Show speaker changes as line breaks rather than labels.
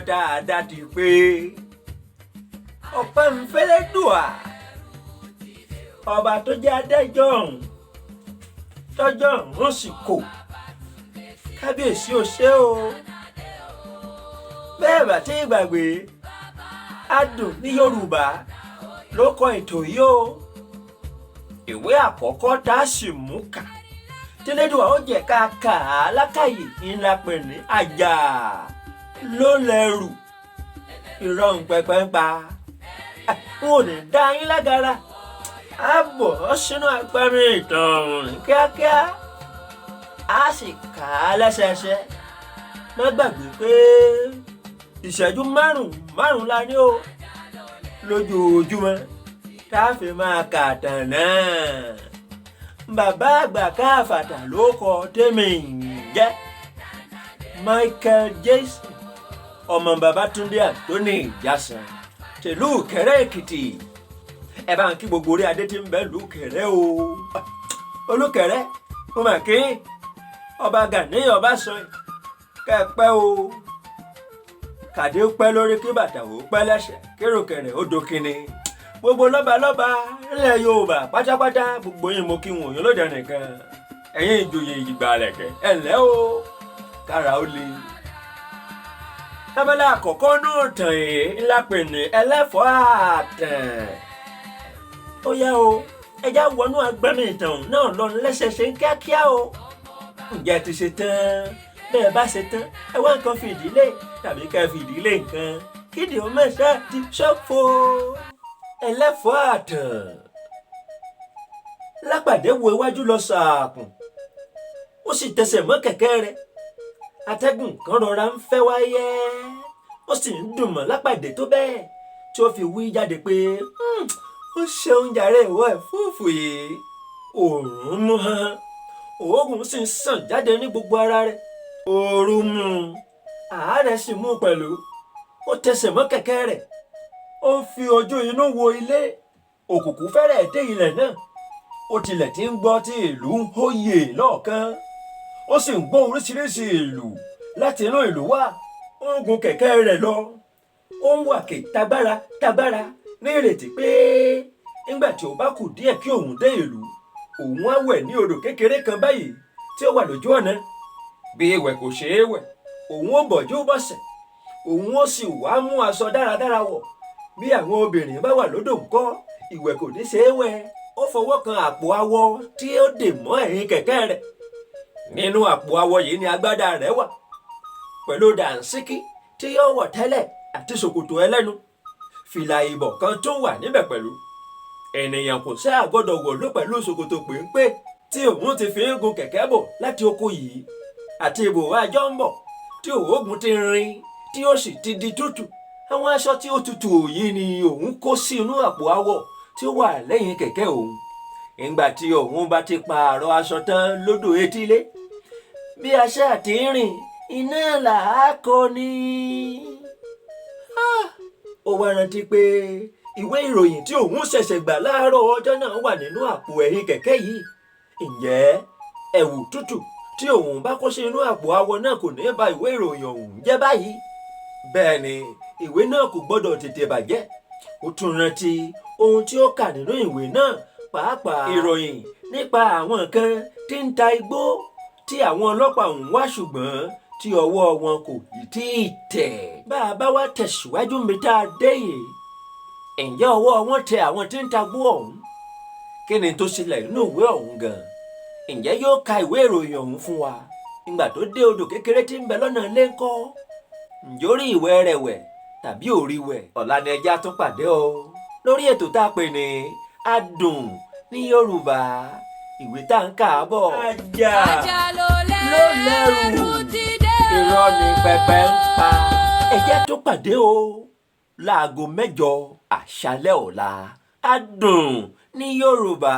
tá a dá ti pé. Ọpẹ́ ń fẹ́lẹ́ dùà ọba tó jẹ́ adájọ́ ọ̀hún tọ́jọ́ ọ̀hún sì kò. Kábíyèsí ò ṣe o. Bẹ́ẹ̀ bá tí gbàgbé, Adùn ní Yorùbá ló kọ ètò yìí o. Ìwé àkọ́kọ́ tá a sì mú kà tẹ́lẹ̀dùwà ó jẹ́ ká kà á lákàyè ńlá pè ní Àjà ló lẹ́rù. Irọ́ ń pẹpẹ ń pa, n ò ní dá yín lágara. Á bọ̀ ọ́ sínú agbami ìtàn ní kíákíá, á sì kà á lẹ́sẹẹsẹ. Má gbàgbé pé ìṣẹ́jú márùn-ún márùn-ún la ní o lójoojúmọ́ tá a fi máa kà tàn náà. Bàbá àgbà káfàtà ló kọ tèmi ń jẹ́ Michael Jason, ọmọ Babátúndé Anthony Ìjàsàn tìlú Ìkẹrẹ Èkìtì. Ẹ bá ń kí gbogbo orí adé tí ń bẹ lù Kẹrẹ o. Olùkẹrẹ, mo mà kí ọba Gani Ọbásanjọ́ kẹpẹ o. Kàdé pẹ́ lórí, kí bàtà ò pẹ́ lẹ́sẹ̀, kéròkèrè ó dókinni. Gbogbo lọ́balọ́ba ńlẹ̀ Yorùbá pátápátá, gbogbo yín mo kí wọn òyìn lóde nìkan. Ẹ̀yin ìjòyè ìgbàlẹ̀kẹ̀, ẹ̀ ǹlẹ́ o, kára ó le. Lábẹ́lẹ́ àkọ́kọ́ náà tàn yìí ńlá pè ní ẹlẹ́fọ̀ọ́ àtàn. Ó yá o, ẹja wọnú agbẹ́mi ìtàn náà lọ lẹ́sẹsẹ kíákíá o. Ǹjẹ́ ti ṣe tán? Bẹ́ẹ̀ bá ṣe tán, ẹ wá nǹkan fìdílé tàbí ká fìdílé nǹkan kídi ó mẹ́sà ti ṣòfò. Ẹlẹ́fọ̀ọ́ àtàn. Lápàdé wo iwájú lọ sàkùn, ó sì tẹsẹ̀ mọ́ kẹ̀kẹ́ rẹ̀. Atẹ́gùn kan rọra ń fẹ́ wáyé, ó sì ń dùn mọ́ Lápàdé tó bẹ́ẹ̀ tí ó fi wí jáde pé, "Ó ṣeun jàre, ìwọ ẹ̀fúùfù yìí." Òòrùn mú hàn, òógùn sì ń sàn jáde ní gbogbo ara rẹ̀. Ooru mú un, àárẹ̀ sì mú un pẹ̀lú. Ó tẹsẹ̀ mọ́ kẹ̀kẹ́ rẹ̀, ó ń fi ojú inú wo ilé. Òkùnkùn fẹ́rẹ̀ dé ilẹ̀ náà. Ó tilẹ̀ ti ń gbọ́ tí ìlú ń hóyè lọ́ọ̀kan, ó sì ń gbọ́ oríṣiríṣi ìlù láti inú ìlú wá. Ó ń gun kẹ̀kẹ́ rẹ̀ lọ, ó ń wàkè tagbára tagbára ní ìrètí pé nígbà tí ó bá kù díẹ̀ kí òun dé ìlú, òun á wẹ̀ ní odò kékeré kan báyìí tí ó wà lójú ọ̀nà. Bí ìwẹ̀ kò ṣeé wẹ̀, òun ó bọ̀jú bọ̀sẹ̀, òun ó sì wá mú aṣọ dáradára wọ̀. Bí àwọn obìnrin bá wà lódò ńkọ́, ìwẹ̀ kò ní ṣeé wẹ̀. Ó fọwọ́ kan àpò awọ tí ó dè mọ́ ẹ̀yìn kẹ̀kẹ́ rẹ̀. Nínú àpò awọ yìí ni agbádá rẹ̀ wà pẹ̀lú dànsíkí tí yóò wọ̀ tẹ́lẹ̀ àti ṣòkòtò ẹlẹ́nu. Fìlà ìbọ̀ kan tún wà níbẹ̀ pẹ̀lú. Ènìyàn kò sáà gbọ́dọ̀ wọ̀ ló pẹ̀lú ṣòkòtò péńpé tí òun ti fi ń gun kẹ̀kẹ́ bọ̀ láti oko yìí àti ibò àjọ ń bọ̀ tí òógùn ti rin tí ó sì ti di tútù. Àwọn aṣọ tí ó tutù yìí ni òun kó sí inú àpò awọ tí ó wà lẹ́yìn kẹ̀kẹ́ òun. Ìgbà tí òun bá ti pààrọ̀ aṣọ tán lódò etílé, bí aṣá àti rìn iná là á kọ ni. Ó wá rántí pé ìwé ìròyìn tí òun ṣẹ̀ṣẹ̀ gbà láàárọ̀ ọjọ́ náà wà nínú àpò ẹ̀yìn kẹ̀kẹ́ yìí. Ǹjẹ́ ẹ̀wù tútù tí òun bá kó sí inú àpò awọ náà kò ní ba ìwé ìròyìn ọ̀hún jẹ́ báyìí? Bẹ́ẹ̀ ni, ìwé náà kò gbọ́dọ̀ tètè bàjẹ́. Ó tún rántí ohun tí ó kà nínú ìwé náà, pàápàá ìròyìn nípa àwọn kan tí ń ta igbó tí àwọn ọlọ́pàá ń wá ṣùgbọ́n tí ọwọ́ wọn kò tí ì tẹ̀. Bá a bá wá tẹ̀síwájú mi tá a dé yìí, ǹjẹ́ ọwọ́ wọn tẹ àwọn tí ń ta igbó ọ̀hún? Kí ni tó ṣẹlẹ̀ nínú ìwé ọ̀hún gan-an? Ǹjẹ́ yóò ka ìwé ìròyìn ọ̀hún fún wa? Ìgbà tó dé odò kékeré tí ń bẹ lọ́nà ilé ńkọ́? Ǹjẹ́ ó rí ìwẹ̀ rẹ̀ wẹ̀ tàbí ò rí wẹ̀? Ọ̀la ni ẹja tún pàdé o lórí ètò tá a pè ní Adùn ní Yorùbá, ìwé tá à ń kà á bọ̀. Ajá
Ajá ló
ló lẹ́rù
lẹ́rù ti dé o.
Irọ́ ni pẹpẹ ń pa. Ẹjẹ́ tó pàdé o láago 8 àṣálẹ́ ọ̀la. Adùn ní Yorùbá.